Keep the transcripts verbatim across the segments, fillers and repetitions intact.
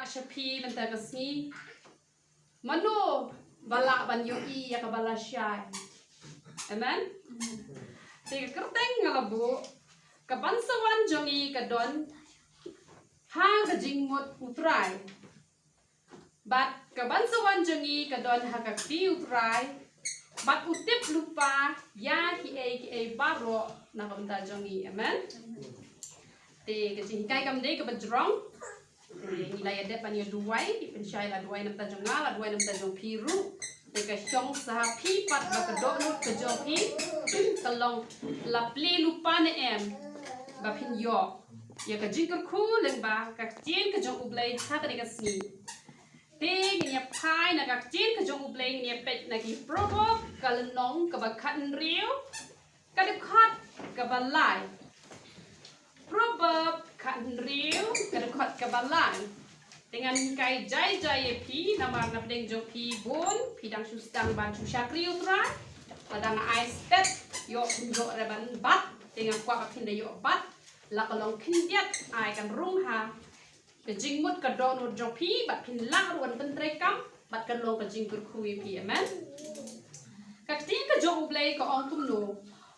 Sha phi mynta ka sngi, mano ba lah ban ïohi ïa kaba lashai? Amen. Te ka kyrteng nga la buh, ka ban sa wan jong ngi ka don ha ka jingmut U Trai. Bad ka ban sa wan jong ngi ka don ha ka kti U Trai. Bad u tip lypa ïa kiei kiei baroh na ka bynta jong ngi. Amen. Te ka jinghikai kam dei kaba jrong. Te ngi la ïa dep ban ïa duwai, pynshai la duwai na bynta jong nga, la duwai na bynta jong phi ruh. Te ka shong sa ha phi pat ba ka dohnud ka jong phi ka long la plie lypa ne em ba phin ïoh ïa ka jingkyrkhu lyngba ka ktien ka jong U Blei ha kane ka sngi. Te ngin ïa phai na ka ktien ka jong U Blei, ngin ïa peit na ki Proverb ka lynnong kaba khathynriew, ka dkhot kaba lai. Proverb khathynriew, ka dkhot kaba lai. Te ngan hikai jai jai ïa phi namar na pdeng jong phi bun phi dang shu sdang ban shu shakri U Trai. Lada nga ai stet ïoh phin ïoh re ban bat, te nga kwah ba phin da ïoh bat. La ka long khyndiat ai kan rung ha ka jingmut ka dohnud jong phi bad phin lah ruh ban pyntreikam bad kan long ka jingkyrkhu ïa phi. Amen. Ka ktien ka jong U Blei ka ong kumno?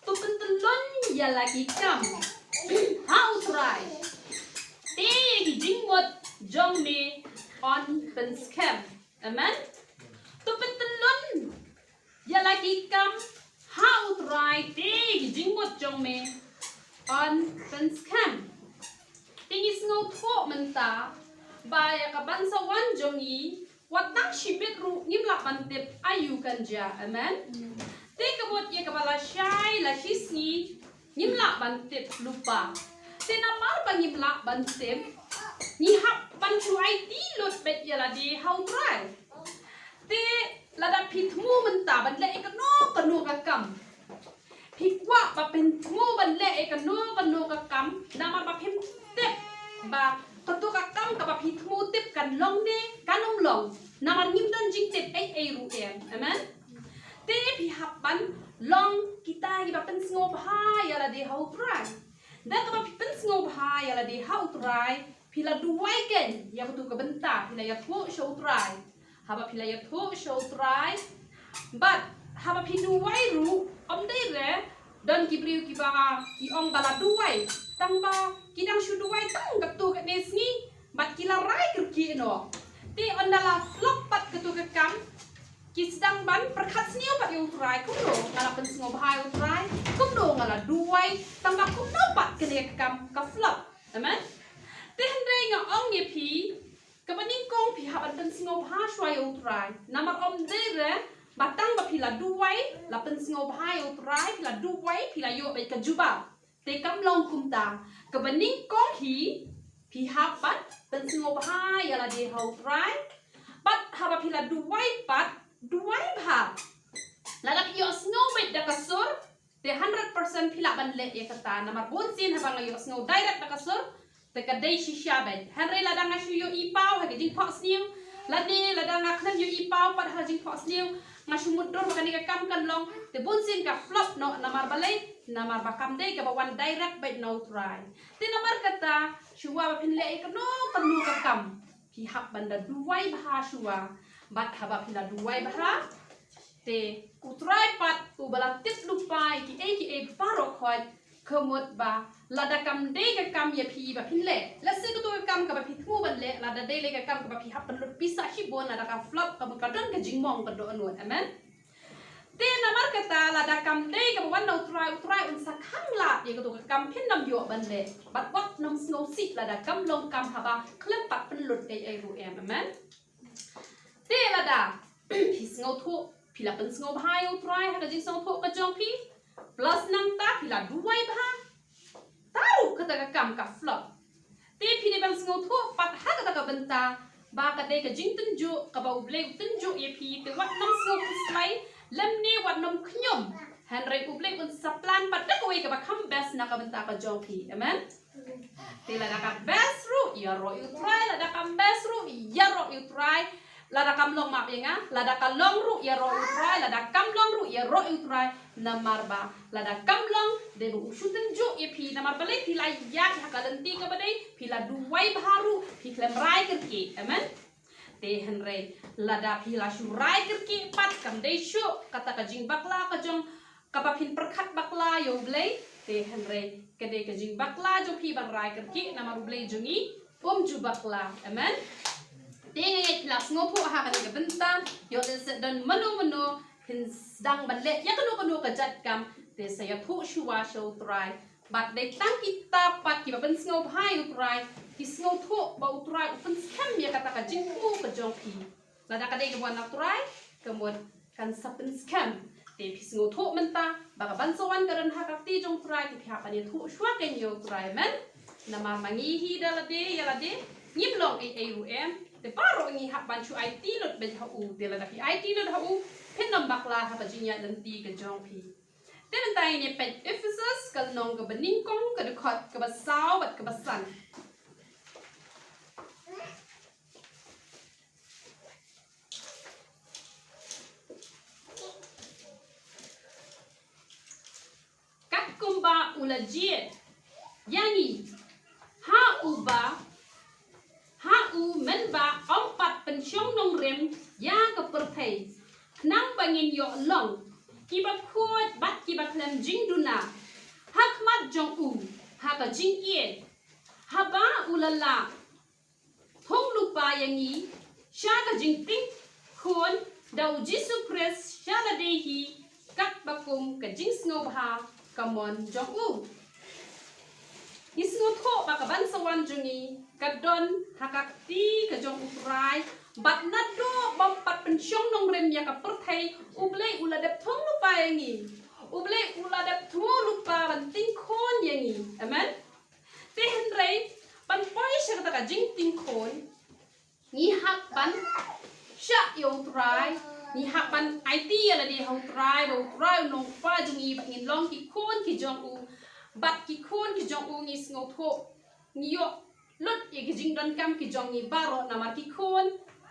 To pyntyllun ïa la ki kam ha U Trai, te ïa ki jingmut jong me yn pynskhem. Amen. To pyntyllun ïa la ki kam ha U Trai, te ïa ki jingmut jong me yn pynskhem. Te ngi sngewthuh mynta ba ïa ka ban sa wan jong ngi, wat tang shibit ruh ngim lah ban tip aïu kan jia. Amen. Te ka mut ïa kaba lashai la shisngi ngim lah ban tip lypa. Te namar ba ngim lah ban tip, ngi hap ban shu aiti lut beit ïa lade ha U Trai. Te lada phi thmu mynta ban leh ïa kano kano ka kam, phi kwah ba phin thmu ban leh ïa kano kano ka kam, namar ba phim tip ba kato ka kam kaba phi thmu tip kan long ne kan ym long. Namar ngim don jingtip ei ei ruh em. Amen. Te phi hap ban long kita kiba pynsngewbha ïa lade ha U Trai. Da kaba phi pynsngewbha ïa lade ha U Trai, phi la duwai kein ïa kato ka bynta, phi la ïathuh sha U Trai. Haba phi la ïathuh sha U Trai bad haba phi duwai ruh, ym dei re don ki briew kiba ki ong ba la duwai, tang ba ki dang shu duwai tang kato katne sngi bad ki la rai kyrkieh noh. Te ynda la flop pat kato ka kam, ki sdang ban pyrkhat sniew pat ïa U Trai, kumno nga la pynsngewbha ïa U Trai, kumno nga la duwai tang ba kumno pat kane ka kam ka flop. Amen. Te hynrei nga ong ïa phi, kaba nyngkong phi hap ban pynsngewbha shuwa ïa U Trai. Namar ym dei re ba tang ba phi la duwai, la pynsngewbha ïa U Trai, phi la duwai, phi la ïoh beit ka jubab. Te kam long kumta. Kaba nyngkong hi, phi hap ban pynsngewbha ïa lade ha U Trai. Bad haba phi la duwai pat, duwai bha. Lada phi ïohsngew beit da ka sur, te hundred percent phi lah ban leh ïa kata. Namar bunsien haba nga ïohsngew direct da ka sur, te ka dei shisha beit. Hynrei lada nga shu ïohi paw ha ka jingphohsniew, lane lada nga khlem ïohi paw pat ha ka jingphohsniew, nga shu mutdur ba kane ka kam kan long, te bunsien ka flop noh. Namar balei? Namar ba kam dei kaba wan direct beit na U Trai. Te namar kata, shuwa ba phin leh ïa kano kano ka kam, phi hap ban da duwai bha shuwa. Bad haba phi la duwai bha, te U Trai pat uba la tip lypa ïa kiei kiei baroh khoit, ka mut ba lada kam dei ka kam ïa phi ba phin leh, lehse kato ka kam kaba phi thmu ban leh, lada dei lei ka kam kaba phi hap pynlut pisa shibun, lada ka flop, ka mut ka don ka jingmong ka dohnud. Amen. Te namar kata lada kam dei kaba wan na U Trai, U Trai un sa khang lad ïa kato ka kam phin ym ïoh ban leh. Bad wat nym sngewsih lada kam long kam haba khlem pat pynlut ei ei ruh em. Amen. Te lada phi sngewthuh phi la pynsngewbha ïa U Trai ha ka jingsngewthuh ka jong phi, plus nangta phi la duwai bha, ta ruh kata ka kam ka flop, te phi dei ban sngewthuh pat ha kata ka bynta ba ka dei ka jingtynjuh kaba U Blei u tynjuh ïa phi. Te wat nym sngew khuslai lymne wat nym khñium. Hynrei U Blei un sa plan pat da kawei kaba kham best na ka bynta ka jong phi. Amen. Te lada ka best ruh, ïaroh ïa U Trai, lada ka best ruh, ïaroh ïa U Trai. Lada kam long map ïa nga, lada ka long ruh ïaroh ïa u Trai, lada kam long ruh ïaroh ïa u Trai, namar ba lada kam long, dei ba u shu tynjuh ïa phi, namar balei phi la ïaid ha ka lynti kaba dei, phi la duwai bha ruh, phi khlem rai kyrkieh. Amen. Te hynrei lada phi la shu rai kyrkieh pat, kam dei shuh kata ka jingbakla ka jong kaba phin pyrkhat bakla ïa u Blei. Te hynrei ka dei ka jingbakla jong phi ban rai kyrkieh, namar u Blei jong ngi um ju bakla. Amen. Te nga ngeit phi la sngewthuh ha kane ka bynta, ïoh lehse don mano mano phin sdang ban leh ïa kano kano ka jait kam, te sa ïathuh shuwa sha u Trai. Bad dei tang kita pat kiba pynsngewbha ïa u Trai, ki sngewthuh ba u Trai u pynskhem ïa kata ka jingthmu ka jong phi. Lada ka dei ka mon na u Trai, ka mon kan sa pynskhem. Te phi sngewthuh mynta ba ka ban sa wan ka don ha ka kti jong u Trai, te phi hap ban ïathuh shuwa kein ïa u Trai. Amen. Namar ma ngi hi da lade ïa lade, ngim long ei ei ruh em. Te baroh ngi hap ban shu aiti lut beit ha u. Te lada phi aiti lut ha u, phin ym bakla ha ka jingïaid lynti ka jong phi. Te mynta ngin ïa peit Ephesus ka lynnong kaba nyngkong, ka dkhot kaba saw bad kaba san. Katkum ba u la jied ïa ngi ha uba, ha u mynba ym pat pynshong nongrim ïa ka pyrthei, khnang ba ngin ïoh long kiba khuid bad kiba khlem jingduna ha khmat jong u ha ka jingïeit, haba u la lah thung lypa ïa ngi sha ka jingtieng khun da u Jisu Khrist sha lade hi, katba kum ka jingsngewbha ka mon jong u. Ngi sngewthuh ba ka ban sa wan jong ngi ka don ha ka kti ka jong u Trai, bad naduh bym pat pynshong nongrim ïa ka pyrthei, u Blei u la dep thung lypa ïa ngi. U Blei u la dep thung lypa ban tieng khun ïa ngi. Amen. Te hynrei ban poi sha kata ka jingtieng khun, ngi hap ban shah ïa u Trai, ngi hap ban aiti ïa lade ha u Trai, ba u Trai u nongpynïap jong ngi, ba ngin long ki khun ki jong u, bad ki khun ki jong u ngi sngewthuh, ngi ïoh lut ïa ki jingdonkam ki jong ngi baroh namar ki khun,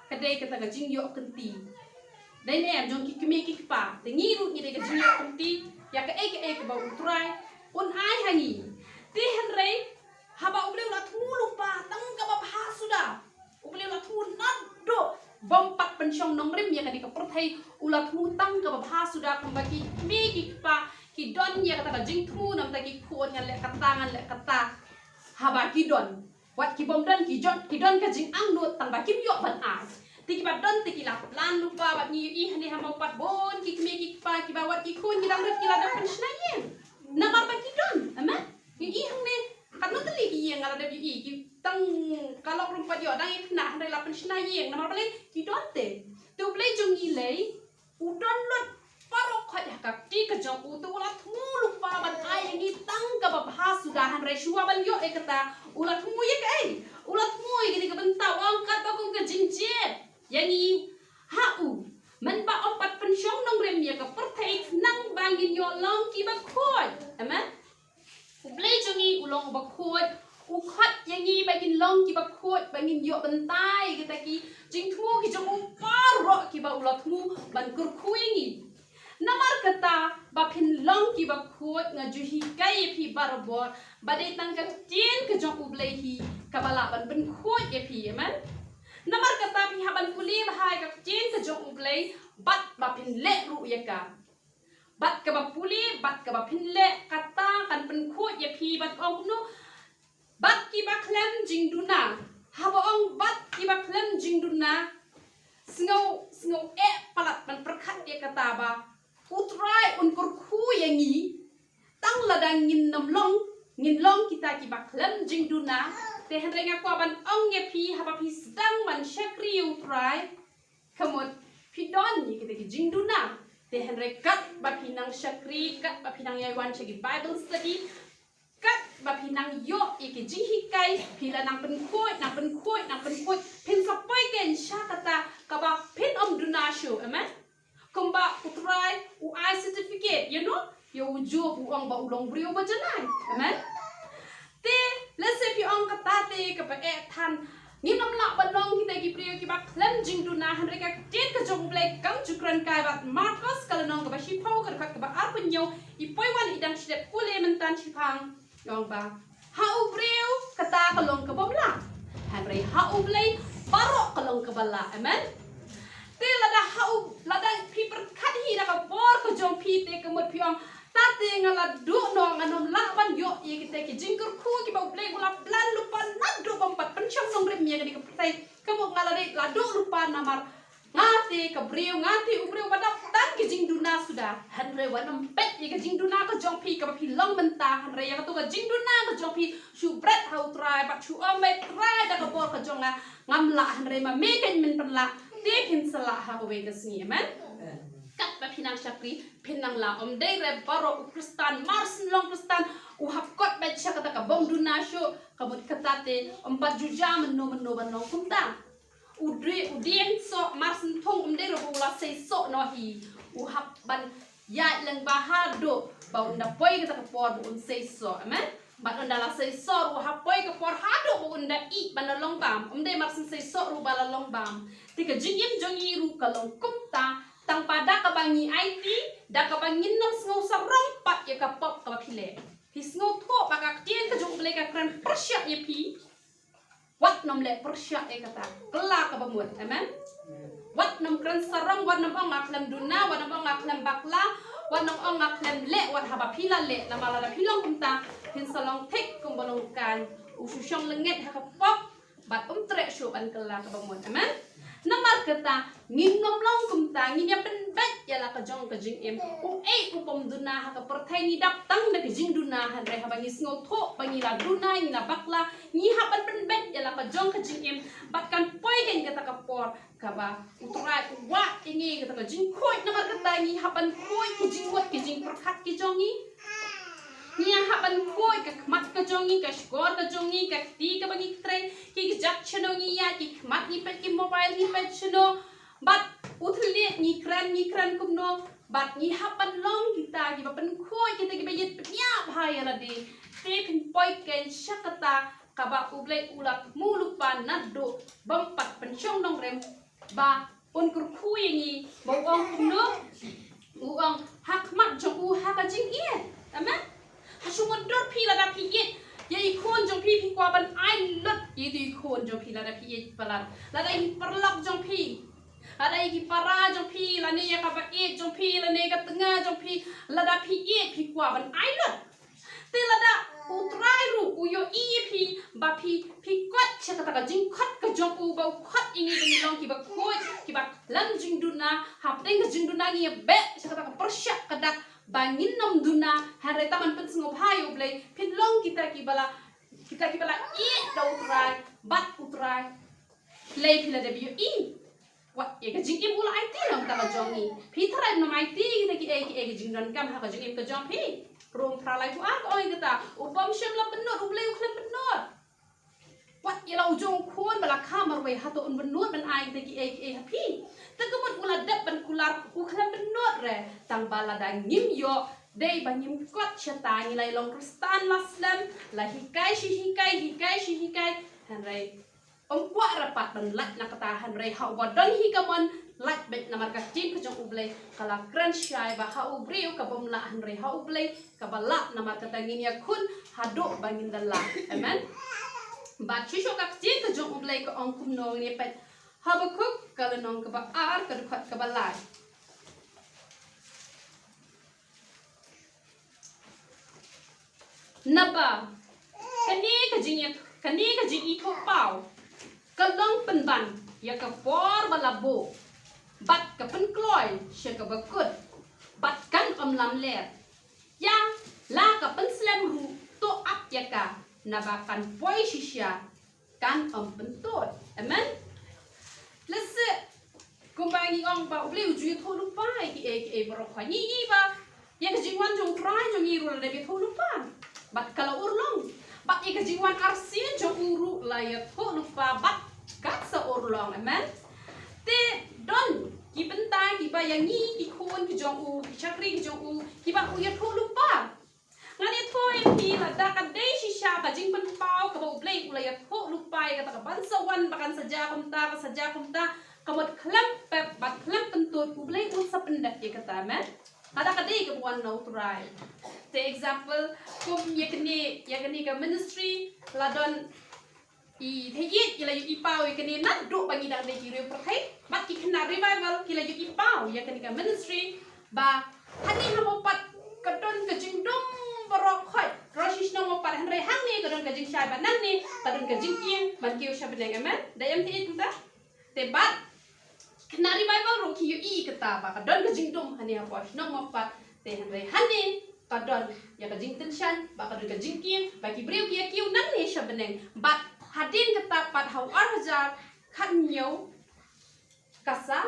ka dei kata ka jingïoh kynti. Dei ne em jong ki kmie ki kpa, te ngi ruh ngi dei ka jingïoh kynti ïa kaei kaei kaba u Trai un ai ha ngi. Te hynrei haba u Blei u la thmu lypa tang kaba bha suda. U Blei u la thmu naduh bym pat pynshong nongrim ïa kane ka pyrthei, u la thmu tang kaba bha suda, kumba ki kmie ki kpa ki don ïa kata ka jingthmu namar ki khun, ngan leh kata, ngan leh kata. Haba ki don, wat ki bym don, ki jot, ki don ka jingangnud tang ba kim ïoh ban ai. Te kiba don te ki la plan lypa, bad ngi ïohi hangne ha Mawpat bun ki kmie ki kpa kiba wat ki khun ki dang rit ki la dep pynshna ïing namar ba ki don. Amen. Ngi ïohi hangne katno tylli ki ïing nga la dep ïohi, ki tang ka lok ruh pat ïoh dang ïa khynnah, hynrei la pynshna ïing namar balei? Ki don te. Te u Blei jong ngi lei u don lut baroh khoit ha ka kti ka jong u, te u la thmu lypa ban ai ïa ngi tang kaba bha suda, hynrei shuwa ban ïoh ïa kata u la thmu ïa kaei? U la thmu ïa kane ka bynta, u ong katba kum ka jingjied ïa ngi ha u mynba ym pat pynshong nongrim ïa ka pyrthei, khnang ba ngin ïoh long kiba khuid. Amen. U Blei jong ngi u long uba khuid, u khot ïa ngi ba ngin long kiba khuid, ba ngin ïoh bynta ïa kita ki jingthmu ki jong u baroh kiba u la thmu ban kyrkhu ïa ngi. Namar kata ba phin long kiba khuid, nga ju hikai ïa phi barabor ba dei tang ka ktien ka jong u Blei hi kaba lah ban pynkhuid ïa phi. Amen. Namar kata phi hap ban pule bha ïa ka ktien ka jong u Blei bad ba phin leh ruh ïa ka. Bad kaba pule bad kaba phin leh, kata kan pynkhuid ïa phi. Bad ong kumno? Bad kiba khlem jingduna. Haba ong bad kiba khlem jingduna, sngew, sngew eh palat ban pyrkhat ïa kata ba u Trai un kyrkhu ïa ngi tang lada ngin nym long, ngin long kita kiba khlem jingduna. Te hynrei nga kwah ban ong ïa phi, haba phi sdang ban shakri ïa u Trai, ka mut phi don ïa kita ki jingduna. Te hynrei katba phi nang shakri, katba phi nang ïai wan sha ki Bible study, katba phi nang ïoh ïa ki jinghikai, phi la nang pynkhuid, nang pynkhuid, nang pynkhuid, phin sa poi kein sha kata kaba phin ym duna shuh. Amen. Kumba u Trai u ai certificate ïa uno, ïa u Job, u ong ba u long briew ba janai. Amen. Te lehse phi ong kata te kaba eh than, ngin ym lah ban long kita ki briew kiba khlem jingduna, hynrei Kai bad Markos ka lynnong kaba shiphew ka dkhot kaba arphew hynñiew, i poi wan i dang sdep u leh mynta shiphang. Ong ba ha u briew kata ka long ka bym lah, hynrei ha U Blei baroh ka long kaba lah. Amen. Te lada ha u, lada phi pyrkhat hi da ka bor ka jong phi te ka mut phi ong, ta te nga la duh noh, nga nym lah ban ïoh ïa kita ki jingkyrkhu kiba U Blei u la plan lypa naduh bym pat pynshong nongrim ïa kane ka pyrthei. Ka mut nga la dei la duh lypa namar nga te ka briew, nga te u briew ba dap tang ki jingduna suda. Hynrei wat nym peit ïa ka jingduna ka jong phi kaba phi long mynta, hynrei ïa kato ka jingduna ka jong phi shu bret ha U Trai bad shu ong, Trai, da ka bor ka jong nga ngam lah, hynrei ma me kan men pynlah, te phin sa lah ha kawei ka sngi. Amen. Katba phi nang shakri phin nang lah. Ym dei re baroh u Khristan, marshen long Khristan, u hap kot beit sha kata ka bym duna shuh. Ka mut kata te ym pat ju jia mynno mynno ban long kumta. U dei, u dieng soh marshen thung, ym dei re ba u la sei soh noh hi. U hap ban ïaid lyngba haduh ba un da poi kata ka por ba un sei soh. Amen. Bad un da la sei soh ruh, ha poi ka por haduh ba un da ïeh ban da long bam. Ym dei marshen sei soh ruh ba la long bam. Te ka jingim jong ngi ruh ka long kumta, tang ba da kaba ngi aiti, da kaba ngin nym sngew sarong pat ïa ka pop kaba phi leh. Phi sngewthuh ba ka ktien ka jong U Blei ka kren pyrshah ïa phi. Wat nym leh pyrshah ïa kata. Kylla kaba mut. Amen. Wat nym kren sarong, wat nym ong nga khlem duna, wat nym ong nga khlem bakla, wat nym ong nga khlem leh wat haba phi la leh. Namar lada phi long kumta, phin sa long thik kumba long kan. U shu shong lyngnget ha ka pop bad um treh shuh ban kylla kaba mut. Amen. Namar kata ngin nym long kumta, ngin ïa pynbeit ïa la ka jong ka jingim. Uei u bym duna ha ka pyrthei, ngi dap tang da ka jingduna, hynrei haba ngi sngewthuh ba ngi la duna, ngi la bakla, ngi hap ban pynbeit ïa la ka jong ka jingim. Bad kan poi kein kata ka por kaba U Trai u wad ïa ngi, kata ka jingkhuid. Namar kata ngi hap ban khuid ki jingmut ki jingpyrkhat ki jong ngi. Ngi hap ban khuid ka khmat ka jong ngi, ka shkor ka jong ngi, ka kti kaba ngi trei, ki kjat shano ngi ïaid, ki khmat ngi peit ki mobile, ngi peit shano. Bad u thylliej ngi kren, ngi kren kumno. Bad ngi hap ban long kita kiba pynkhuid, kita kiba ïeit bniah bha ïa lade. Te phin poi kein sha kata kaba U Blei u la thmu lypa naduh bym pat pynshong nongrim, ba un kyrkhu ïa ngi, ba u ong kumno? U ong ha khmat jong u ha ka jingïeit. Amen. Ha shu mutdur phi lada phi ïeit ïa i khun jong phi, phi kwah ban ai lut ïa i khun jong phi lada phi ïeit palat. Lada i paralok jong phi, lada i ki para jong phi, lane ïa kaba ïeit jong phi, lane ka tnga jong phi, lada phi ïeit phi kwah ban ai lut. Te lada U Trai ruh u ïohi ïa phi ba phi, phi kot sha kata ka jingkot ka jong u, ba u kot ïa ngi ba ngi long kiba khuid, kiba lem jingduna, hapdeng ka jingduna ngi ïa beh sha kata ka pyrshah ka dak ba ngin nym duna, hynrei tang ban pynsngewbha ïa U Blei, phin long kita kiba la, kita kiba la ïeit da U Trai, bad U Trai lei phi la dep ïohi. Wat ïa ka jingim u la aiti na ka bynta ka jong ngi. Phi tharai ym aiti kita kiei kiei ki jingdonkam ha ka jingim ka jong phi. Rom phra lai phew ar ka ong ïa kata, u bym shym la pynnud, U Blei u khlem pynnud. Wat ïa la u jong u khun ba la kha marwei, hato un pynnud ban ai kita kiei kiei ha phi? Te ka mut u la dep ban kular, u khlem pynnud re. Tang ba lada ngim ïoh, dei ba ngim kot shata, ngi la ïa long Khristan la slem, la hikai shi hikai, hikai shi hikai. Hynrei ym kwah re pat ban lait na kata, hynrei ha uba don hi ka mon, lait beit, namar ka ktien ka jong U Blei ka la kren shai ba ha u briew ka bym lah, hynrei ha U Blei kaba lah. Namar kata ngin ïakhun haduh ba ngin da lah. Amen. Bad shisha ka ktien ka jong U Blei ka ong kumno, ngin ïa peit Habakuk ka lynnong kaba ar, ka dkhot kaba lai. Naba kane ka jingïa, kane ka jingïathuhpaw ka long pynban ïa ka por ba la buh, bad ka pynkloi sha kaba kut, bad kan ym lamler. Ïa la ka pynslem ruh, to ap ïa ka, naba kan poi shisha, kan ym pyntud. Amen. Lehse kumba ngi ong ba U Blei u ju ïathuh lypa ïa kiei kiei baroh, ngi ïohi ba ïa ka jingwan jong U Trai jong ngi ruh la dep ïathuh lypa bad ka la urlong. Bad ïa ka jingwan arsien jong u ruh la ïathuh lypa bad ka sa urlong. Amen. Te don ki bynta kiba ïa ngi ki khun ki jong u, ki shakri ki jong u, kiba u ïathuh lypa. Ngan ïathuh ïa phi, lada ka dei shisha ka jingpynpaw kaba U Blei u la ïathuh lypa ïa kata ka ban sa wan ba kan sa jia kumta, kan sa jia kumta, ka mut khlem pep bad khlem pyntud, U Blei un sa pyndep ïa kata, amen. Lada ka dei kaba wan na U Trai. Te example, kum ïa kane, ïa kane ka ministry, la don i thei ïeit, i la ïohi paw ïa kane naduh ba ngi dang dei ki riew pyrthei, bad ki khynnah revival ki la ïohi paw ïa kane ka ministry, ba hangne ha Mawpat ka don ka jingdum baroh khoit, baroh shi shnong Mawpat, hynrei hangne ka don ka jingshai, bad nangne ka don ka jingkieng ban kiew sha bneng, amen. Da ïa thei ïeit kumta? Te bad khynnah revival ruh ki ïohi kata ba ka don ka jingdum hangne hapoh shnong Mawpat, te hynrei hangne ka don ïa ka jingtyngshaiñ, ba ka don ka jingkieng, ba ki briew ki ïa kiew nangne sha bneng. Bad hadien kata pat ha u ar hajar khathynñiew ka sa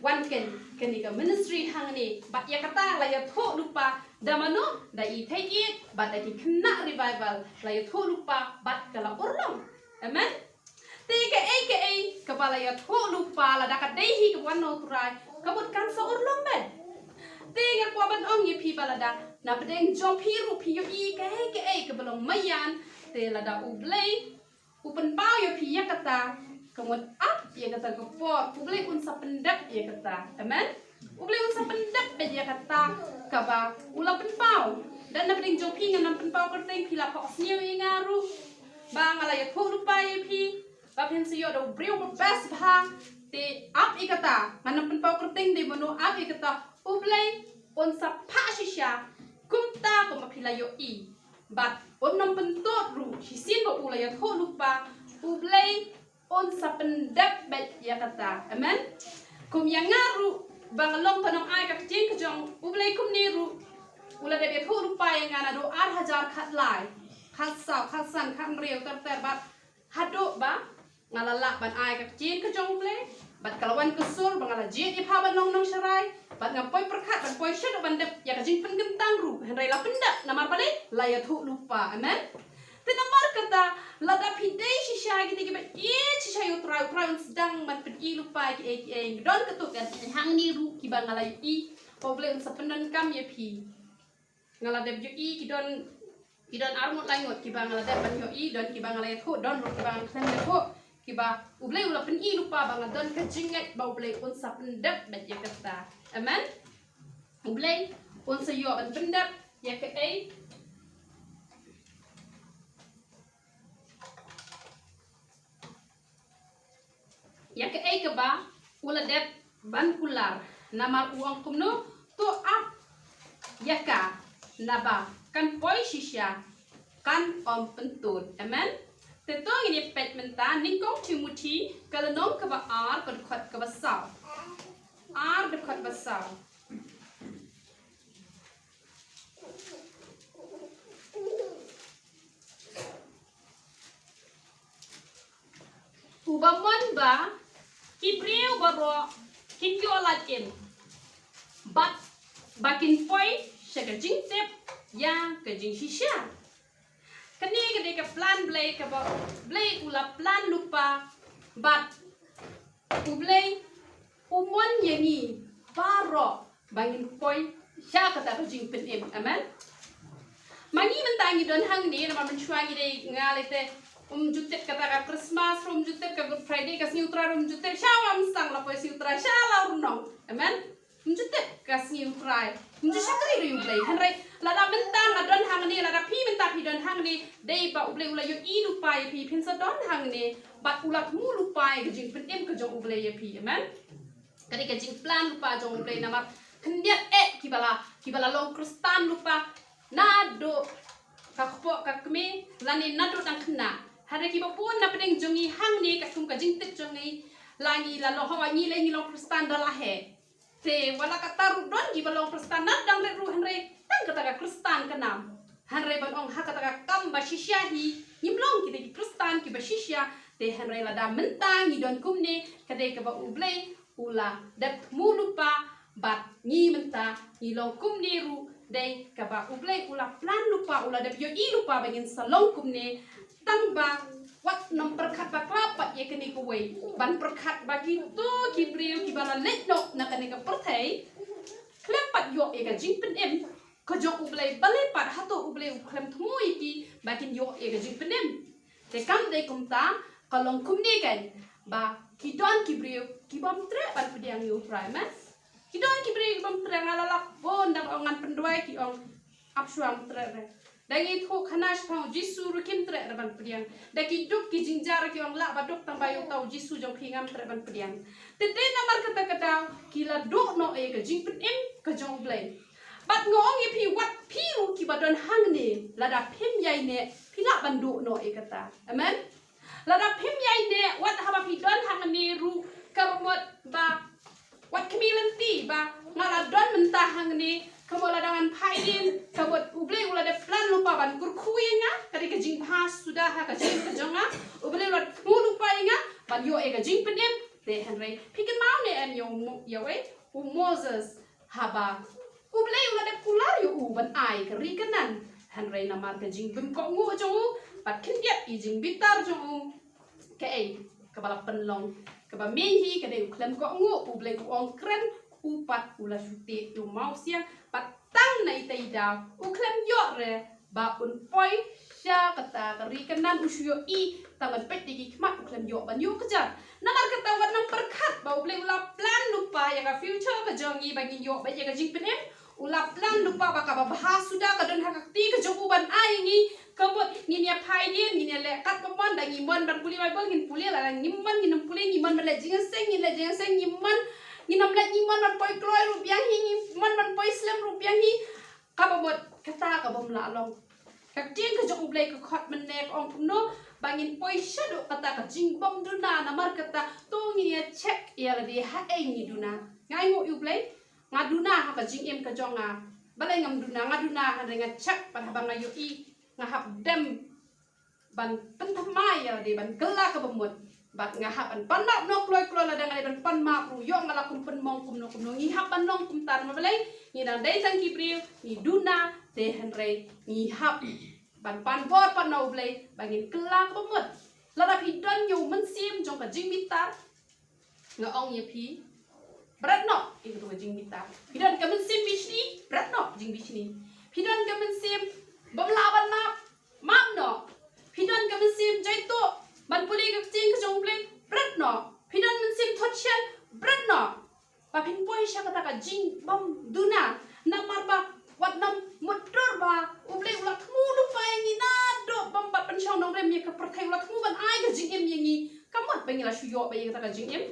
wan kane, kane ka ministry hangne, bad ïa kata la ïathuh lypa da mano? Da i thei ïeit bad da ki khynnah revival la ïathuh lypa bad ka la urlong. Amen. Te kaei kaei kaba la ïathuh lypa, lada ka dei hi kaba wan na U Trai, ka mut kan sa urlong beit. Te nga kwah ban ong ïa phi ba lada na pdeng jong phi ruh phi ïohi kaei kaei kaba long maïan, te lada U Blei u pynpaw ïa phi ïa kata, ka mut ap ïa kata ka por, U Blei un sa pyndep ïa kata. Amen. U Blei un sa pyndep beit ïa kata kaba u la pynpaw. Da na pdeng jong phi ngan ym pynpaw kyrteng, phi la phohsniew ïa nga ruh ba nga la ïathuh lypa ïa phi ba phin sa ïoh da u briew ba best bha. Te ap ïa kata, ngan ym pynpaw kyrteng dei mano, ap ïa kata, U Blei un sa phah shisha kumta kumba phi la ïohi. Bad un ym pyntud ruh, shisien ba u la ïathuh lypa, U Blei un sa pyndep beit ïa kata. Amen. Kum ïa nga ruh ba nga long ka nongai ka ktien ka jong U Blei, kumne ruh u la dep ïathuh lypa ïa nga naduh ar hajar khatlai, khatsaw, khatsan, khathynriew, ter ter, bad haduh ba nga la lah ban ai ka ktien ka jong U Blei, bad ka la wan ka sur ba nga la jied ïa pha ban long nongsharai, bad nga poi pyrkhat ban poi shaduh ban dep ïa ka jingpynkyntang ruh, hynrei la pyndep namar balei? La ïathuh lypa. Amen. Te namar kata, lada phi dei shisha kine kiba ïeit shisha ïa U Trai, U Trai un sdang ban pyni lypa kiei kiei. Don katto katne hangne ruh kiba nga la ïohi ba U Blei un sa pyndonkam ïa phi. Nga la dep ïohi, ki don, ki don arngut laingut kiba nga la dep ban ïohi, don kiba nga la ïathuh, don ruh kiba nga khlem ïathuh, kiba U Blei u la pyni lypa ba nga don ka jingngeit ba U Blei un sa pyndep beit ïa kata. Amen. U Blei un sa ïoh ban pyndep ïa kaei, ïa kaei kaba u la dep ban kular. Namar u ong kumno? To ap ïa ka, naba kan poi shisha, kan ym pyntud. Amen. Te to ngin ïa peit mynta Nyngkong Timothi ka lynnong kaba ar, ka dkhot kaba saw. Ar, dkhot ba saw. Uba mon ba ki briew baroh kin ïoh lad im, bad ba kin poi sha ka jingtip ïa ka jingshisha. Kane ka dei ka plan Blei kaba Blei u la plan lypa, bad U Blei u mon ïa ngi baroh ba ngin poi sha kata ka jingpynim. Amen. Ma ngi mynta ngi don hangne, namar mynshuwa ngi dei, nga lei te, um ju tip kata ka Christmas ruh, um ju tip ka Good Friday, ka sngi U Trai ruh um ju tip, sha Wamsang la poi sngi U Trai, sha Lawrnong. Amen. Um ju tip ka sngi U Trai, um ju shakri ruh ïa U Blei. Hynrei lada mynta nga don hangne, lada phi mynta phi don hangne, dei ba U Blei u la ïohi lypa ïa phi, phin sa don hangne, bad u la thmu lypa ïa ka jingpynim ka jong U Blei ïa phi. Amen. Ka dei ka jingplan lypa jong U Blei, namar khyndiat eh kiba la, kiba la long Khristan lypa naduh ka kpoh ka kmie, lane naduh dang khynnah. Hynrei kiba bun na pdeng jong ngi hangne, katkum ka jingtip jong ngi, la ngi la long, hawa ngi lei ngi long Khristan da la heh. Te wat la katta ruh don kiba long Khristan na dang rit ruh, hynrei tang kata ka Khristan ka nam. Hynrei ban ong ha kata ka kam ba shisha hi, ngim long kita ki Khristan kiba shisha. Te hynrei lada mynta ngi don kumne, ka dei kaba U Blei u la dep thmu lypa, bad ngi mynta ngi long kumne ruh dei kaba U Blei u la plan lypa, u la dep ïohi lypa ba ngin sa long kumne. Tang ba wat nym pyrkhat bakla pat ïa kane kawei, ban pyrkhat ba kito ki briew kiba la leit noh na kane ka pyrthei khlem pat ïoh ïa ka jingpynim ka jong U Blei, balei pat hato U Blei u khlem thmu ïa ki ba kin ïoh ïa ka jingpynim? Te kam dei kumta, ka long kumne kan. ba ki don ki briew ki bym treh ban pdiang ïa U Trai, men. Ki don ki briew ki bym treh, nga la lap bun dang ong ngan pynduwai, ki ong ap shuwa ym treh re. Da ngi thuh khana shaphang U Jisu ruh kim treh re ban pdiang. Da ki duk ki jingjia ruh ki ong lah ba duk tang ba ïa uta U Jisu jong phi ngam treh ban pdiang. Te dei namar kata ka daw ki la duh noh ïa ka jingpynim ka jong U Blei. Bad nga ong ïa phi, wat phi ruh kiba don hangne, lada phim ïaineh phi lah ban duh noh ïa kata. Amen. Lada phim ïaineh, wat haba phi don hangne ruh, kaba mut ba wat khmih lynti ba nga la don mynta hangne, kaba mut lada ngan phai dien, kaba mut U Blei u la dep plan lypa ban kyrkhu ïa nga, ka dei ka jingbha suda ha ka jingim ka jong nga. U Blei u la thmu lypa ïa nga ban ïoh ïa ka jingpynim. Te hynrei phi kynmaw ne em ïa u Mo-, ïa u, u Moses, haba U Blei u la dep kular ïa u ban ai ka ri Kanaan, hynrei namar ka jingbymkohnguh jong u bad khyndiat ïa i jingbitar jong u, kaei kaba la pynlong? Kaba main hi ka dei u khlem kohnguh. U Blei u ong kren, u pat u la shu teh ïa u mawsiang, bad tang na ita i daw u khlem ïoh re ba un poi sha kata ka ri Kanaan. U shu ïohi tang ban peit da ki khmat, u khlem ïoh ban ïuh kjat. Namar kata wat nang pyrkhat ba U Blei u la plan lypa ïa ka future ka jong ngi, ba ngin ïoh beit ïa ka jingpynim. U la plan lypa ba kaba bha suda ka don ha ka kti ka jong u ban ai ïa ngi. Ka mut ngin ïa phai dien, ngin ïa leh katba mon, da ngi mon ban pule Baibl ngin pule, lada ngim mon ngin ym pule, ngi mon ban leh jingïaseng ngin leh jingïaseng, ngi mon ngin ym leh, ngi mon ban poi kloi ruh biang hi, ngi mon ban poi slem ruh biang hi. Kaba mut kata ka bym lah long. Ka ktien ka jong U Blei ka khot mynne ka ong kumno? Ba ngin poi shaduh kata ka jingbymduna. Namar kata to ngin ïa check ïa lade haei ngi duna. Nga ainguh ïa U Blei, nga duna ha ka jingim ka jong nga. Balei ngam duna? Nga duna hynrei nga check, bad haba nga ïohi nga hap dem ban pynthymmai ïa lade, ban kylla kaba mut. Bad nga hap ban pan map noh kloi kloi, lada nga dei ban pan map ruh ïoh nga la kum pynmong kumno kumno. Ngi hap ban long kumta namar balei? Ngi dang dei tang ki briew, ngi duna, te hynrei ngi hap ban pan bor pat na U Blei ba ngin kylla kaba mut. Lada phi don ïa u mynsiem jong ka jingbitar, nga ong ïa phi, bret noh ïa katu ka jingbitar. Phi don ka mynsiem bishni, bret noh jingbishni. Phi don ka mynsiem bym lah ban map, map noh. Phi don ka mynsiem jaituh ban pule ka ktien ka jong U Blei, bret noh. Phi don mynsiem thot shen, bret noh. Ba phin poi sha kata ka jingbymduna. Namar ba wat nang mutdur ba U Blei u la thmu lypa ïa ngi naduh bym pat pynshong nongrim ïa ka pyrthei, u la thmu ban ai ka jingim ïa ngi. Ka mut ba ngi la shu ïoh beit ïa kata ka jingim?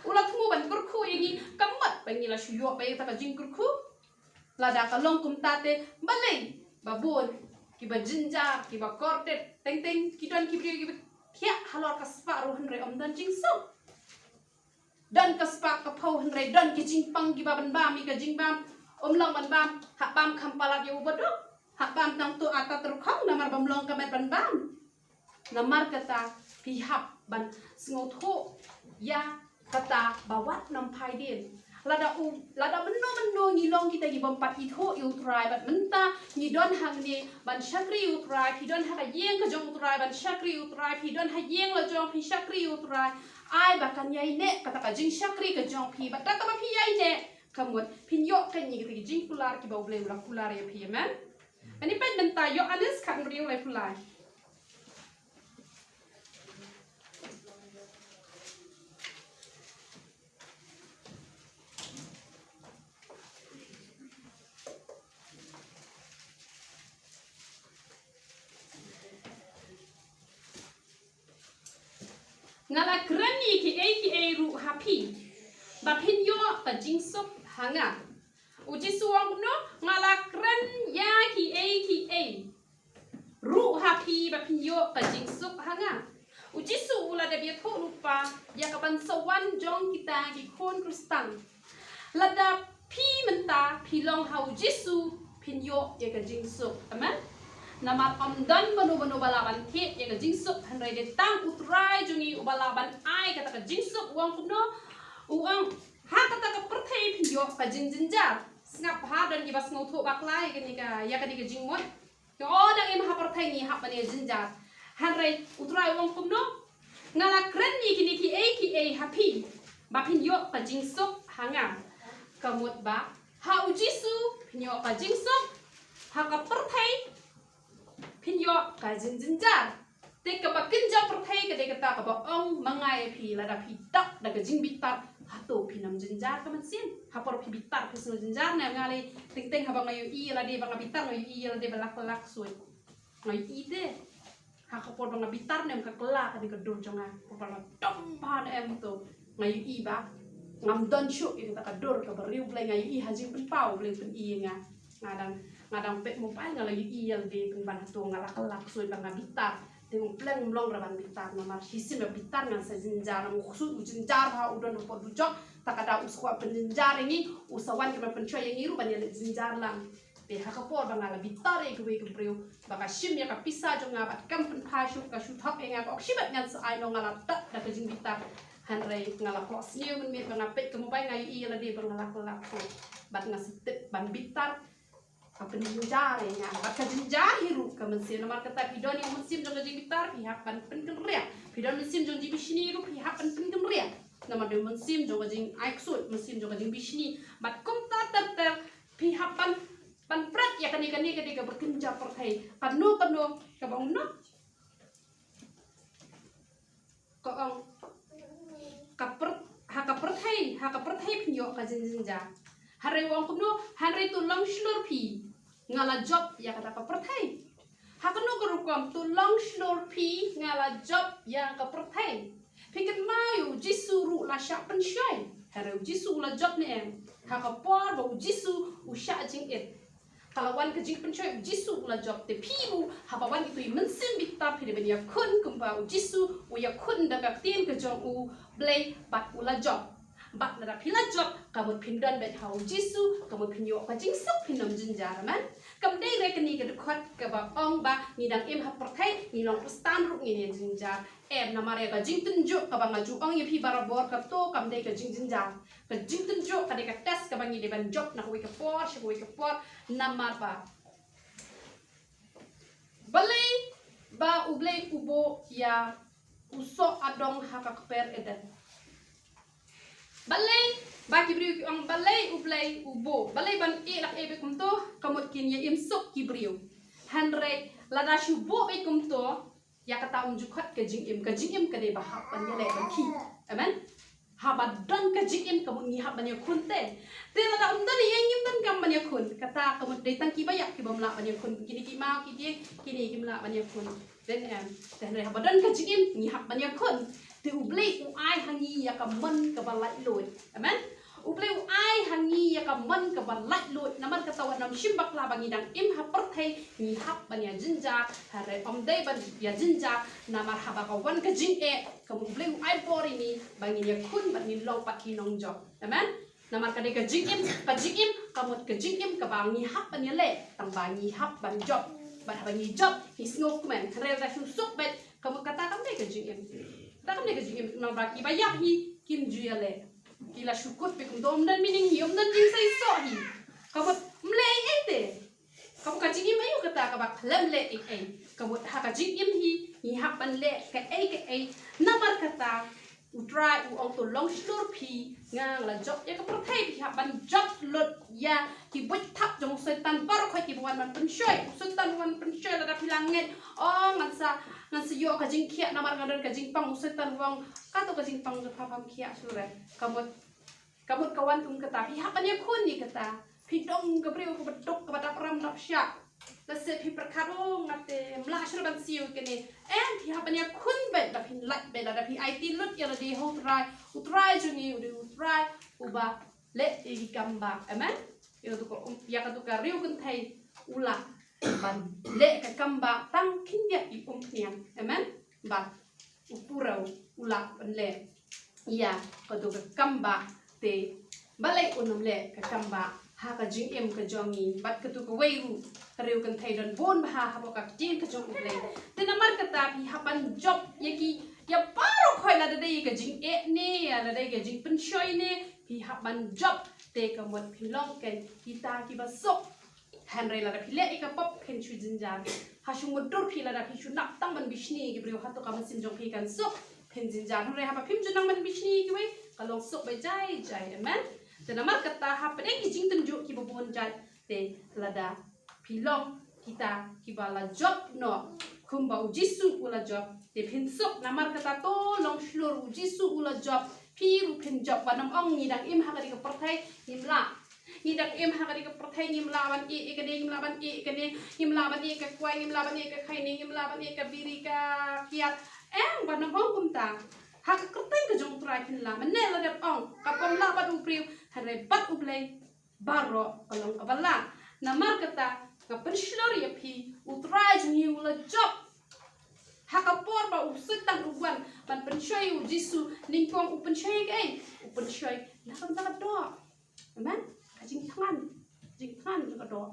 U la thmu ban kyrkhu ïa ngi, ka mut ba ngi la shu ïoh beit ïa kata ka jingkyrkhu? Lada ka long kumta te balei ba bun kiba jynjar, kiba kordit, teng teng ki don ki briew kiba thiah halor ka spah ruh hynrei ym don jingsuk. Don ka spah ka phew hynrei don ki jingpang kiba ban bam ïa ka jingbam, ym long ban bam, hap bam kham palat ïa u baduk, hap bam tang tu atat rukhong namar bym long ka met ban bam. Namar kata phi hap ban sngewthuh ïa kata ba wat nang phai dien. Lada u, lada mynno mynno ngi long kita ki bym pat ithuh ïa U Trai, bad mynta ngi don hangne ban shakri ïa U Trai, phi don ha ka ïing ka jong U Trai ban shakri ïa U Trai, phi don ha ïing la jong phi shakri ïa U Trai. Ai ba kan ïaineh kata ka jingshakri ka jong phi, bad da kaba phi ïaineh ka mut phin ïoh kane kita ki jingkular kiba U Blei u la kular ïa phi, amen. Ani peit mynta Ïoannis khatbriew laiphew lai. Nga la kren ïa kiei kiei ruh ha phi ba phin ïoh ka jingsuk ha nga. U Jisu u ong kumno? Nga la kren ïa kiei kiei ruh ha phi ba phin ïoh ka jingsuk ha nga. U Jisu u la dep ïathuh lypa ïa ka ban sa wan jong kita ki khun Khristan. Lada phi mynta phi long ha U Jisu, phin ïoh ïa ka jingsuk. Amen. Namar ym don mano mano ba lah ban thied ïa ka jingsuk, hynrei dei tang U Trai jong ngi uba lah ban ai kata ka jingsuk. U ong kumno? U ong, ha kata ka pyrthei phin ïoh ka jingjynjar. Sngap ha, don kiba sngewthuh bakla ïa kane ka, ïa kane ka jingmut. Nga ong dang im ha pyrthei ngi hap ban ïa jynjar. Hynrei U Trai u ong kumno? Nga la kren ïa kine kiei kiei ha phi ba phin ïoh ka jingsuk ha nga. Ka mut ba ha U Jisu phin ïoh ka jingsuk, ha ka pyrthei phin ïoh ka jingjynjar. Te kaba kynja pyrthei ka dei kata kaba ong ma nga ïa phi, lada phi dap da ka jingbitar, hato phin ym jynjar ka mynsiem? Ha por phi bitar phi sngew jynjar ne? Nga lei teng teng haba nga ïohi ïa lade ba nga bitar, nga ïohi ïa lade ba la kylla ksuid. Nga ïohi te. Ha ka por ba nga bitar ne em ka kylla kane ka dur jong nga. Por ba la dom bha ne em to. Nga ïohi ba ngam don shuh ïa kata ka dur kaba riewblei, nga ïohi ha jingpynpaw Blei pyn-i ïa nga. Nga dang, nga dang peit mobile nga la ïohi ïa lade pynban hato nga la kylla ksuid ba nga bitar. Te u pleng mlong ra ban bitar namar shisien ba bitar ngan sa jynjar, namar u ksuid u jynjar ha u don hapoh dujok. Ta ka daw u sa kwah pynjynjar ïa ngi, u sa wan ka ban pynshoi ïa ngi ruh ban ïaleh jynjar lang. Te ha ka por ba nga la bitar ïa kawei ka briew ba ka shim ïa ka pisa jong nga bad kam pynphai shuh, ka shu thok ïa nga, ka ong shibit ngan sa ai noh, nga la dap da ka jingbitar. Hynrei nga la khohsniew mynmiet ba nga peit ka mobile, nga ïohi ïa lade ba nga la kylla ksuid. Bad nga sa tip ban bitar ka pynjynjar ïa nga bad ka jynjar hi ruh ka mynsiem. Namar kata phi don ïa u mynsiem jong ka jingbitar, phi hap ban pynkynriah. Phi don mynsiem jong jingbishni ruh, phi hap ban pynkynriah. Namar dei u mynsiem jong ka jingai ksuid, mynsiem jong ka jingbishni. Bad kumta ter ter phi hap ban, ban pret ïa kane, kane ka dei kaba kynja pyrthei. Kano kano kaba ong noh, ka ong ka pyr-, ha ka pyrthei, ha ka pyrthei phin ïoh ka jingjynjar. Hynrei u ong kumno? Hynrei to long shlur phi, nga la jop ïa kata ka pyrthei. Ha kano ka rukom? To long shlur phi, nga la jop ïa ka pyrthei. Phi kynmaw ïa u Jisu ruh la shah pynshoi. Hynrei u Jisu u la jop ne em? Ha ka por ba u Jisu u shah jingit, ka la wan ka jingpynshoi, u Jisu u la jop. Te phi ruh haba wan ito i mynsiem bitar phi dei ban ïakhun kumba u Jisu u ïakhun da ka ktien ka jong U Blei bad u la jop. Bad lada phi la jop, ka mut phin don beit ha u Jisu, ka mut phin ïoh ka jingsuk, phin ym jynjar. Amen. Kam dei re kane ka dkhot kaba ong ba ngi dang im ha pyrthei, ngi long Khristan ruh ngin ïa jynjar. Em, namar ïa ka jingtynjuh kaba nga ju ong ïa phi barabor, kato kam dei ka jingjynjar. Ka jingtynjuh ka dei ka test kaba ngi dei ban jop na kawei ka por sha kawei ka por. Namar ba balei ba U Blei u buh ïa u soh adong ha ka kper Eden? Balei ba ki briew ki ong balei U Blei u buh? Balei ban ïeh lak ïeh beit kumto? Ka mut kin ïa im suk ki briew. Hynrei lada shu buh beit kumto, ïa kata um ju khot ka jingim. Ka jingim ka dei ba hap ban ïaleh ban khih. Amen. Haba don ka jingim ka mut ngi hap ban ïakhun te. Te lada um don, ïa ngim don kam ban ïakhun, kata ka mut dei tang kiba ïap ki bym lah ban ïakhun. Kine ki maw ki dieng, kine kim lah ban ïakhun. Te em, te hynrei haba don ka jingim ngi hap ban ïakhun. Te U Blei u ai ha ngi ïa ka mon kaba laitluid. Amen. U Blei u ai ha ngi ïa ka mon kaba laitluid. Namar kata wat nym shim bakla ba ngi dang im ha pyrthei ngi hap ban ïa jynjar. Hynrei ym dei ban ïa jynjar, namar haba ka wan ka jingeh, ka mut U Blei u ai bor ïa ngi ba ngin ïakhun bad ngin long pat ki nongjop. Amen. Namar ka dei ka jingim, ka jingim ka mut ka jingim kaba ngi hap ban ïaleh, tang ba ngi hap ban jop. Bad haba ngi jop ngi sngewkmen. Hynrei lada shu suk beit, ka mut kata kam dei ka jingim. Kata kam dei ka jingim, namar ba kiba ïap hi kim ju ïaleh. Ki la shu kut beit kumto, ym don meaning hi, ym don jingseisoh hi. Ka mut ym leh ei ei te. Ka mut ka jingim aïu kata kaba khlem leh ei ei? Ka mut ha ka jingim hi ngi hap ban leh kaei kaei. Namar kata U Trai u ong to long shlur phi, nga la jop ïa ka pyrthei. Phi hap ban jop lut ïa ki buit thap jong u Soitan baroh khoit kiba wan ban pynshoi. U Soitan wan pynshoi lada phi la ngeit, oh, ngan sa, ngan sa ïoh ka jingkhiah namar nga don ka jingpang. U Soitan u ong kato ka jingpang jong pha pham khiah shuh re. Ka mut Ka mut ka wan kum kata, phi hap ban ïakhun ïa kata. Phi dang ka briew kaba duk, kaba dap ram dap shah. Lehse phi pyrkhat, oh, nga te ym lah shuh ban siew kane. Em, phi hap ban ïakhun beit, ba phin lait beit, lada phi aiti lut ïa lade ha U Trai. U Trai jong ngi u dei U Trai uba leh ïa ki kam ba. Amen. Ïa katu ka, um, ïa katu ka riewkynthei u lah ban leh ka kam ba tang khyndiat i umphniang. Amen. Ba u pura u lah ban leh ïa katu ka kam ba, te balei un ym leh ka kam ba ha ka jingim ka jong ngi? Bad katu kawei ruh ka riewkynthei don bun bha hapoh ka ktien ka jong U Blei. Te namar kata phi hap ban jop ïa ki, ïa baroh khoit, lada dei ka jingeh ne, lada dei ka jingpynshoi ne, phi hap ban jop. Te ka mut phi long kein kita kiba suk. Hynrei lada phi leh ïa ka pop phin shu jynjar. Ha shu mutdur phi lada phi shu nang tang ban bishni ïa ki briew, hato ka mynsiem jong phi kan suk? Phin jynjar. Hynrei haba phim ju nang ban bishni ïa kiwei, ka long suk beit jai jai. Amen. Te namar kata hapdeng ki jingtynjuh kiba bun jait, te lada phi long kita kiba la jop noh kumba u Jisu u la jop. Te phin suk, namar kata to long shlur, u Jisu u la jop, phi ruh phin jop. Wat nym ong ngi dang im ha kane ka pyrthei ngim lah. Ngi dang im ha kane ka pyrthei ngim lah ban ïeh ïa kane, ngim lah ban ïeh ïa kane, ngim lah ban ïeh ïa ka kwai, ngim lah ban ïeh ïa ka khaini, ngim lah ban ïeh ïa ka biri ka kiad. Em, wat nym ong kumta. Ha ka kyrteng ka jong u Trai phin lah. Mynne la dep ong, ka bym lah bad u briew, hynrei bad u Blei baroh ka long kaba lah. Namar kata nga pynshlur ïa phi, u Trai jong ngi u la jop. Ha ka por ba u Soitan u wan ban pynshoi u Jisu, nyngkong u pynshoi kaei? U pynshoi na ka bynta ka doh. Amen. Ka jingthngan, jingthngan jong ka doh.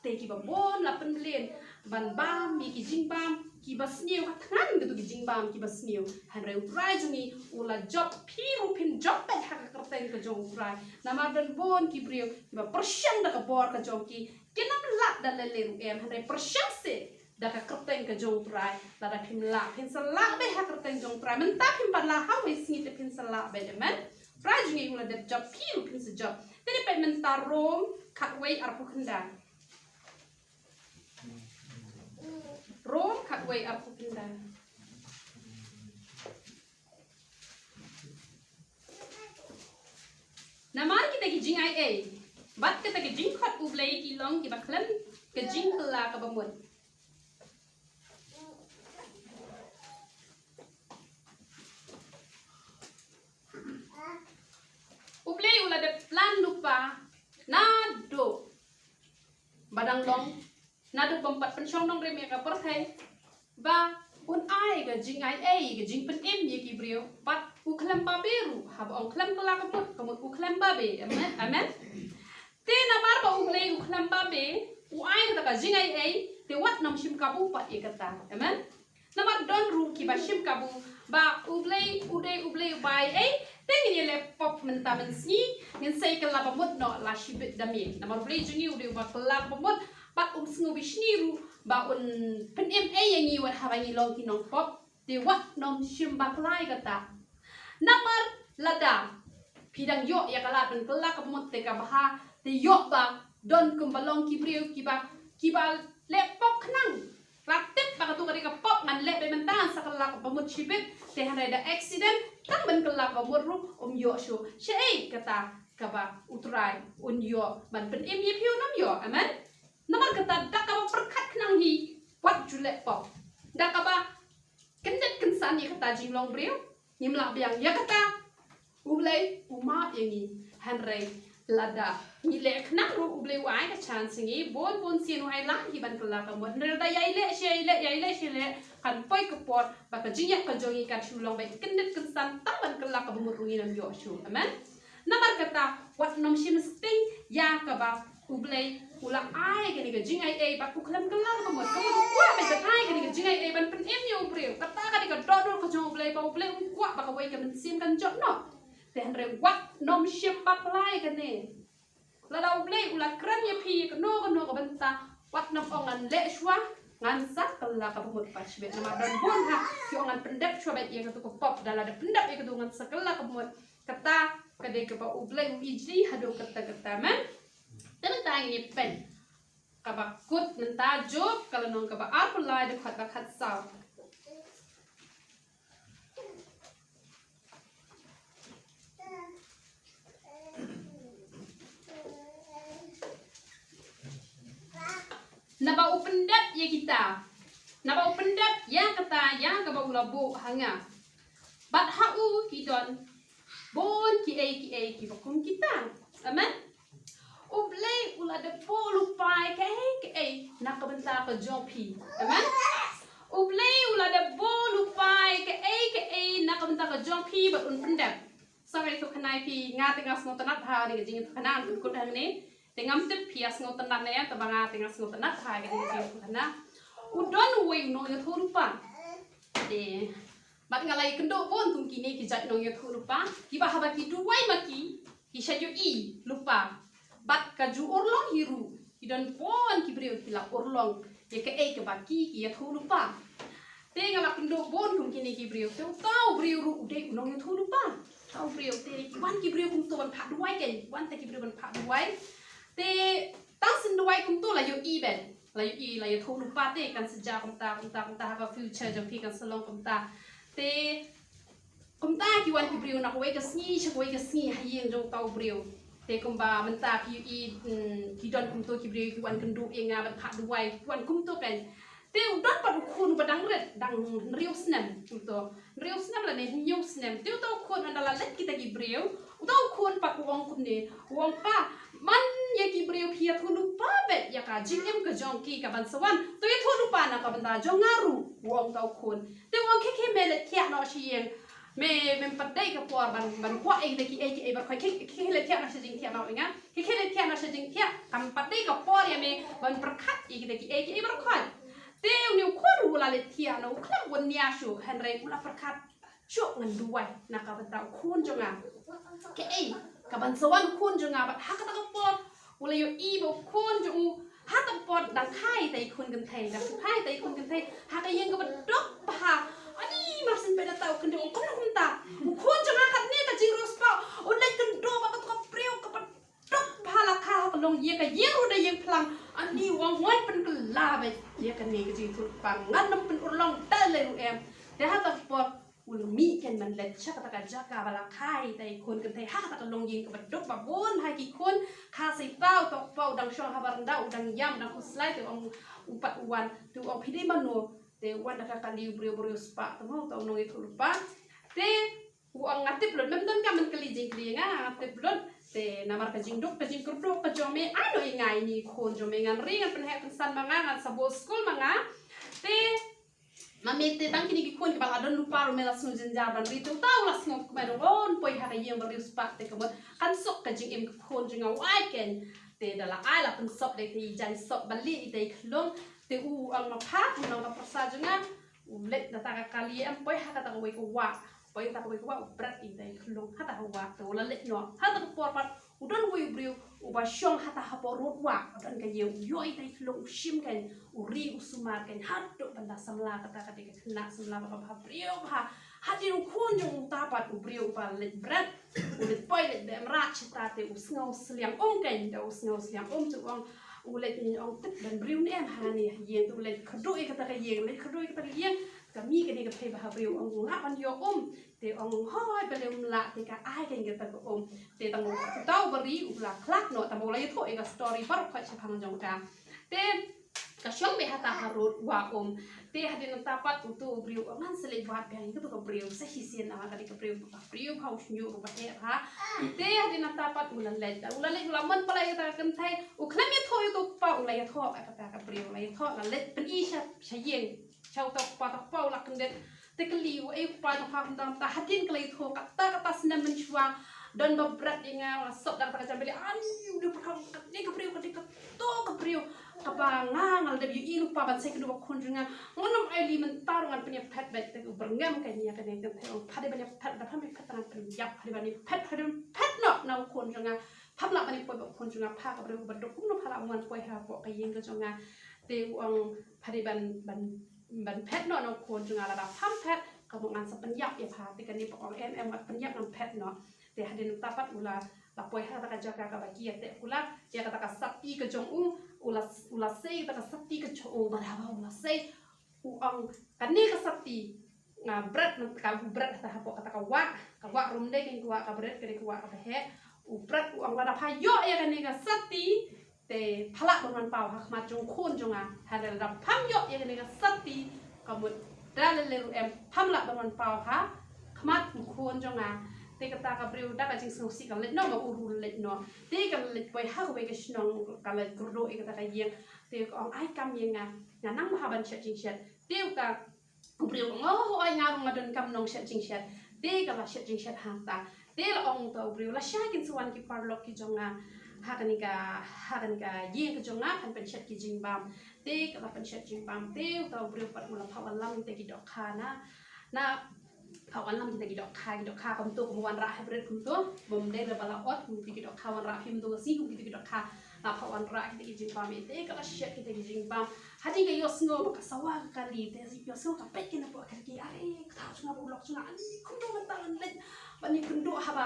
Te kiba bun la pynbeit ban bam ïa ki jingbam kiba sniew, ka thngan kito ki jingbam kiba sniew. Hynrei u Trai jong ngi u la jop, phi ruh phin jop beit ha ka kyrteng ka jong u Trai. Namar don bun ki briew kiba pyrshang da ka bor ka jong ki, kin ym lap da lei lei ruh em, hynrei pyrshang seh da ka kyrteng ka jong u Trai. Lada phim lah, phin sa lah beit ha ka kyrteng jong u Trai. Mynta phim pat lah, ha kawei sngi te phin sa lah beit. Amen. U Trai jong ngi u la dep jop, phi ruh phin sa jop. Te dei peit mynta Rom khatwei arphew khyndai. Rom khatwei arphew khyndai. Namar kita ki jingai ei bad kata ki jingkhot U Blei ki long kiba khlem ka jingkylla kaba mut. U Blei u la dep plan lypa naduh ba dang long, naduh bym pat pynshong nongrim ïa ka pyrthei, ba un ai ka jingai ei, ka jingpynim ïa ki briew, bad u khlem babe ruh, haba ong khlem kylla ka mut, ka mut u khlem babe. Amen. Amen. Te namar ba U Blei u khlem babe, u ai kata ka jingai ei, te wat nym shim kabu pat ïa kata. Amen. Namar don ruh kiba shim kabu ba U Blei u dei U Blei uba ai ei, te ngin ïaleh pop mynta mynsngi, ngin sa ïa kylla ba mut noh la shibit da miet. Namar U Blei jong ngi u dei uba kylla ba mut, bad um sngew bishni ruh ba un pynim ei ïa ngi wat haba ngi long ki nongpop. Te wat nym shim bakla ïa kata. Namar lada phi dang ïoh ïa ka lad ban kylla kaba mut te kaba bha, te ïoh ba don kumba long ki briew kiba, kiba leh pop khnang. La tip ba kato ka dei ka pop ngan leh beit mynta, ngan sa kylla kaba mut shibit, te hynrei da accident, tang ban kylla kaba mut ruh um ïoh shuh. Shaei kata kaba U Trai un ïoh ban pynim ïa phi, un ym ïoh. Amen. Namar kata da kaba pyrkhat khnang hi, wat ju leh pop. Da kaba kyndit kynsan ïa kata jinglong briew, ngim lah biang ïa kata. U Blei u map ïa ngi, hynrei lada ngi leh khnang ruh U Blei u ai ka chance ïa ngi, bun bun sien u ai lang hi ban kylla ka mut. Hynrei lada ïai leh shi ïai leh, ïai leh shi ïai leh, kan poi ka por ba ka jingïap ka jong ngi kan shu long beit kyndit kynsan, tang ban kylla kaba mut ruh ngin ym ïoh shuh. Amen. Namar kata wat nym shim sting ïa kaba U Blei u la ai kane ka jingai ei bad u khlem kylla kaba mut. Ka mut u kwah beit ban ai kane ka jingai ei ban pynim ïa u briew. Kata ka dei ka dohnud ka jong U Blei, ba U Blei um kwah ba kawei ka mynsiem kan jot noh. Te hynrei wat nym shim bakla ïa kane. Lada U Blei u la kren ïa phi ïa kano kano ka bynta, wat nym ong ngan leh shuwa, ngan sa kylla kaba mut pat shibit. Namar don bun ha ki ong ngan pyndep shuwa beit ïa kato ka pop, da lada pyndep ïa kato ngan sa kylla kaba mut. Kata ka dei kaba U Blei u ijli haduh katta katta. Amen. Te mynta ngin ïa peit kaba kut mynta, Job ka lynnong kaba arphew lai, dkhot ba khatsaw. Naba u pyndep ïa kita, naba u pyndep ïa kata ïa kaba u la buh ha nga, bad ha u ki don bun kiei kiei kiba kum kita. Amen. U Blei u la dep buh lypa ïa kaei kaei na ka bynta ka jong phi. Amen. U Blei u la dep buh lypa ïa kaei kaei na ka bynta ka jong phi bad un pyndep. Sorry, ïathuhkhana ïa phi, nga te nga sngewtynnat ha kane ka jingïathuhkhana, ngan pynkut hangne. Te ngam tip phi ïa sngewtynnat ne em, te ba nga te nga sngewtynnat ha kane ka jingïathuhkhana. U don uwei u nongïathuhlypa. Te bad nga la ïakynduh bun kum kine ki jait nongïathuhlypa kiba haba ki duwai ma ki, ki shu ïohi lypa. Bad ka ju urlong hi ruh, ki don bun ki briew ki la urlong ïa kaei kaba ki, ki ïathuhlypa. Te nga la kynduh bun kum kine ki briew, te uta u briew ruh u dei u nongïathuhlypa. Uta u briew, te ki wan ki briew kumto ban phah duwai, kein wan te ki briew ban phah duwai. Te tang shen duwai kumto la ïohi beit. la ïohi, la ïathuh lypa te kan sa jia kumta, kumta, kumta, ha ka future jong phi kan sa long kumta. Te kumta ki wan ki briew na kawei ka sngi sha kawei ka sngi ha ïing jong uta u briew. Te kumba mynta phi ïohi, mm, ki don kumto ki briew ki wan kynduh ïa nga ban phah duwai, ki wan kumto kan. Te u don pat u khun uba dang rit, dang hynriew snem kumto. Hynriew snem lane hynñiew snem. Te uta u khun ynda la leit kita ki briew, uta u khun pat u ong kumne, u ong, "Pa, man ïa ki briew phi ïathuh lypa beit ïa ka jingim ka jong ki kaban sa wan. To ïathuh lypa na ka bynta jong nga ruh," u ong uta u khun. Te u ong, "Khie khie me leit thiah noh sha ïing. Me, mem pat dei ka por ban, ban kwah ïa kita kiei kiei baroh khoit. Khie khie leit thiah noh sha jingthiah noh ïa nga. Khie khie leit thiah noh sha jingthiah. Kam pat dei ka por ïa me ban pyrkhat ïa kita kiei kiei baroh khoit." Te une u khun ruh u la leit thiah noh, u khlem wan nia shuh, hynrei u la pyrkhat shuh ngan duwai na ka bynta u khun jong nga. Kaei kaban sa wan u khun jong nga, bad ha kata ka por u la ïohi ba u khun jong u ha kata ka por dang kha ïa ita i khun kynthei, dang kha ïa ita i khun kynthei ha ka ïing kaba duk bha. Ani mar syn pynda ta u khun jong u, kumno kumta u khun jong nga katne ka jingriewspah u leit kynduh ba kata ka briew kaba duk bha la kha ha ka long ïing, ka ïing ruh da ïing phlang. Ani u ong, wan pynkylla beit ïa kane ka jingïathuhlypa, ngan ym pynurlong da lei ruh em. Te ha kata ka por u la mih kein ban leit sha kata ka jaka ba la kha ïa ita i khun kynthei ha kata ka longïing kaba duk ba bun bha ki khun. Kha sa ïa uta u kpa u dang shong ha baranda, u dang ïam, u dang khuslai. Te u ong, u pat u wan, te u ong, "Phi dei mano?" Te u wan da ka kali u briew, u riewspah, te mo uta u nongïathuhlypa. Te u ong, "Nga tip lut, mem donkam ban kylli jingkylli ïa nga, nga tip lut. Te namar ka jingduk ka jingkyrduh ka jong me, ai noh ïa nga ïa ine i khun jong me, ngan ri ngan pynheh pynsan ma nga, ngan sa bun skul ma nga." Te ma me te tang kine ki khun kiba la don lypa ruh me la sngew jynjar ban ri. Te uta u la sngew kmen, u ong, "Poi ha ka ïing ba riewspah te ka mut kan suk ka jingim ka khun jong nga." U ai kein. Te da la ai la pynsop da ita i jaiñ sop ba lieh ita i khlung. Te u ong, "Ma pha, u nong ka pyrsa jong nga." U leit na kata ka kali, em, poi ha kata kawei ka wah. Poi ha kata kawei ka wah, u bret ïa ita i khlung ha kata ka wah. Te u la leit noh. Ha kata ka por pat u don uwei u briew uba shong ha kata hapoh rud wah. U don ka ïing, u ïoh ïa ita i khlung, u shim kein, u ri, u sumar kein haduh ban da samla, kata ka dei ka khynnah samla kaba bha briew bha. Hadien u khun jong uta pat u briew uba leit bret, u leit poi leit beh mrad sha ta, te u sngew sliang um kein, te u sngew sliang um, te u ong, u leit, ong, "Tip don briew ne em ha ne ha ïing." Te u leit kyrduh ïa kata ka ïing, leit kyrduh ïa kata ka ïing. Ka mih kane ka thei bha briew, ong, "Lah ban ïoh um." Te ong, "Hooid, balei um lah." Te ka ai kein kata ka um. Te tang uta uba ri u la khlad noh, tang ba u la ïathuh ïa ka story baroh khoit shaphang jong ka. Te ka shong beit ha kata ha rud wah um. Te hadien nangta pat uto u briew u ong, "Ngan sa leit wad biang ïa kato ka briew sa shisien, namar ka dei ka briew, ka briew bha, u shñiuh ruh ba heh bha." Te hadien nangta pat u la leit, u la leit, u la mon palat ïa kata ka kynthei, u khlem ïathuh ïa uto u kpa, u la ïathuh ïa kata ka briew, u la ïathuh, la leit pyni sha, sha ïing. Sha uta u kpa, uta u kpa u la kyndit. Te kylli u, "Ei u kpa jong pha, kumta kumta, hadien ka la ïathuh, kata kata snem mynshuwa don ba bret ïa nga, la sop da kata ka jam balieh." Ani u dei pyrkhat, "Kane ka briew ka dei kato ka briew kaba nga, nga la dep ïohi lypa ban sa ïakynduh bad khun jong nga. Ngan ym ailad, mynta ruh ngan pynïaphet beit." Te u byrngem kein ïa kane ka kynthei, u ong, "Pha dei ban ïaphet, da pham ïaphet ngan pynïap, pha dei ban ïaphet, pha dei ban phet noh na u khun jong nga. Pham lah ban ïapoi bad u khun jong nga, pha ka briew kaba duk, kumno pha lah ban wan poi hapoh ka ïing ka jong nga." Te u ong, "Pha dei ban, ban, ban phet noh na u khun jong nga, lada pham phet, ka mut ngan sa pynïap ïa pha." Te kane pat u ong, "Em em, wat pynïap, ngan phet noh." Te hadien nangta pat u la, la poi ha kata ka jaka kaba ki ïateh kular ïa kata ka sati ka jong u, u la, u la sei kata ka sati ka jong u, bad haba u la sei, u ong, "Kane ka sati nga bret, na ka u bret ha kata hapoh kata ka wah, ka wah Rymdei kein, ka wah ka bret, ka dei ka wah kaba heh." U bret, u ong, "Lada pha ïoh ïa kane ka sati, te pha lah ban wan paw ha khmat jong u khun jong nga. Hynrei lada pham ïoh ïa kane ka sati, ka mut da lei lei ruh em, pham lah ban wan paw ha khmat u khun jong nga." Te kata ka briew da ka jingsngewsih ka leit noh, ma u ruh u leit noh. Te ka leit poi ha kawei ka shnong, ka leit kyrduh ïa kata ka ïing. Te ka ong, "Ai kam ïa nga, nga nang bha ban shet jingshet." Te uta u briew u ong, "Oh, hooid, nga ruh nga donkam nong shet jingshet." Te ka la shet jingshet hangta. Te la ong uta u briew, "Lashai kin sa wan ki paralok ki jong nga ha kane ka, ha kane ka ïing ka jong nga, kan pynshet ki jingbam." Te ka la pynshet jingbam. Te uta u briew pat u la phah wallam kita ki dohkha na, na, phah wallam kita ki dohkha, ki dohkha kumto, kum wanrah hapdeng kumto, bym dei ba la ot kum kita ki dohkha wanrah, phim dei ba sngi kum kita ki dohkha. La phah wanrah kita ki jingbam, te ka la shet kita ki jingbam. Hadien ka ïohsngew ba ka sawa ka kali, te ïohsngew ka peit kane hapoh ka kali, "Are, ka kthaw jong nga bad u lok jong nga, ani kumno mynta ngan leit ban ïakynduh haba,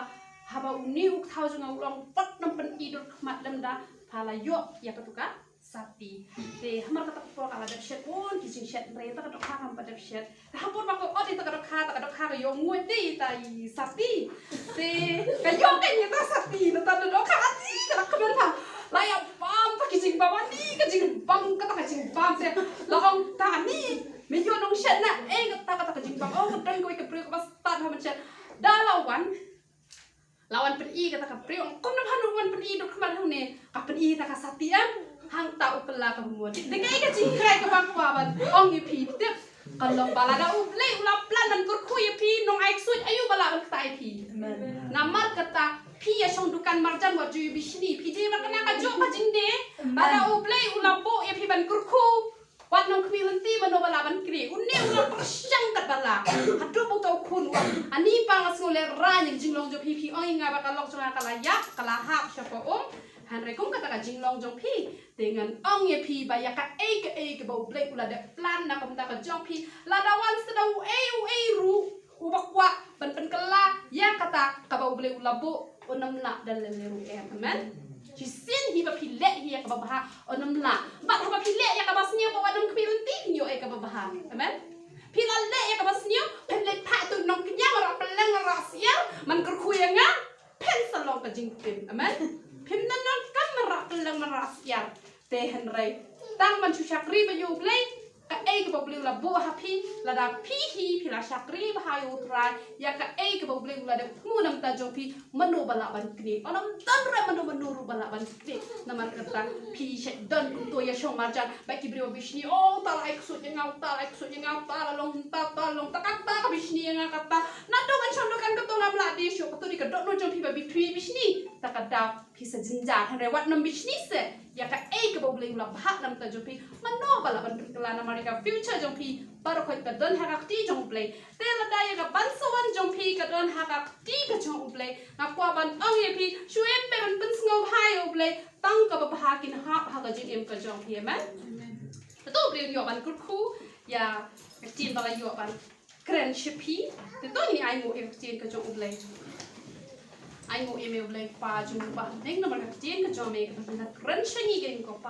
haba une u kthaw jong nga u long, pat nym pyni dur khmat lem da pha la ïoh ïa katu ka Sati. Te hamar kata ka por ka la dep shet bun ki jingshet, hynrei ïa ta ka dohkha kam pat dep shet. Te ha por ba ka ot ïa ta ka dohkha, ta ka dohkha ka ïoh nguid te ïa ta i sati. Te ka ïoh ka ïa ta sati na ta ka dohkha, ati ka la kmen ha. La ïa bam ta ki jingbam, ani ka jingbam, kata ka jingbam te la ong ta ani. Me ïoh nong shet na eh kata, kata ka jingbam. Oh, ka don kawei ka briew kaba stad ha mynshet. Da la wan, la wan pyni kata ka briew, kum na bha nong wan pyni duk khmat hangne, ka pyni ta ka sati em. Hangta u kylla ka bamut. Te kaei ka jingkren kaba kwah ban ong ïa phi tip. Ka long ba lada U Blei u la plan ban kyrkhu ïa phi, nong ai ksuid aïu ba lah ban kata ïa phi. Namar kata phi ïa shong dukan marjan wat ju ïa bishni, phi dei ban kane ka jong ka jingdei. Lada U Blei u la buh ïa phi ban kyrkhu, wat nongkhmih lynti mano ba lah ban knieh. Une u la pyrshang katba lah. Haduh ba uta u khun u ong, ani pa, nga sngewlehraiñ ïa ka jinglong jong phi, phi ong ïa nga ba ka lok jong nga ka la ïap, ka la hap shapoh um. Hynrei kum kata ka jinglong jong phi, te ngan ong ïa phi ba ïa kaei kaei kaba U Blei u la dep plan na ka bynta ka jong phi, lada wan sa da uei uei ruh uba kwah ban pynkylla ïa kata kaba U Blei u la buh, un ym lah da lei lei ruh em. Amen. Shisien hi ba phi leh hi ïa kaba bha, un ym lah. Bad haba phi leh ïa kaba sniew, ba wat nongkhmih lynti, phin ïoh ïa kaba bha. Amen. Phi la leh ïa kaba sniew, phin leit phah ïa utu u nongkñia marwah pylleng marwah syiar ban kyrkhu ïa nga, phin sa long ka jingtim. Amen. Phim nang nang kam marwah pylleng marwah syiar. Te hynrei tang ban shu shakri bha ïa U Blei, kaei kaba U Blei u la buh ha phi, lada phi hi phi la shakri bha ïa U Trai, ïa kaei kaba U Blei u la dep thmu na ka bynta jong phi, mano ba lah ban knieh. Un ym don ruh mano mano ruh ba lah ban knieh. Namar kata phi shet don kumto ïa shong marjan, ba ki briew bishni, oh, uta la ai ksuid ïa nga, uta la ai ksuid ïa nga, uta la long mynta, uta la long mynta, kata ka bishni ïa nga kata. Naduh ngan shong dukan kato ngam lah die shuh, kato dei ka dohnud jong phi ba phi bishni. Ta ka daw phi sa jynjar, hynrei wat nym bishni seh ïa kaei kaba U Blei u la bhah na ka bynta jong phi. Mano ba lah ban pynkylla, namar ïa ka future jong phi baroh khoit ka don ha ka kti jong U Blei. Te lada ïa ka ban sa wan jong phi ka don ha ka kti ka jong U Blei, nga kwah ban ong ïa phi, shu im beit ban pynsngewbha ïa U Blei, tang kaba bha kin hap ha ka jingim ka jong phi. Amen. Te to U Blei un ïoh ban kyrkhu ïa ka ktien ba la ïoh ban kren sha phi. Te to ngin ai nguh ïa ka ktien ka jong U Blei. Ai nguh ïa me U Blei Kpa jong ngi ba ha bneng, namar ka ktien ka jong me kaba phi la kren sha ngi, ko Pa.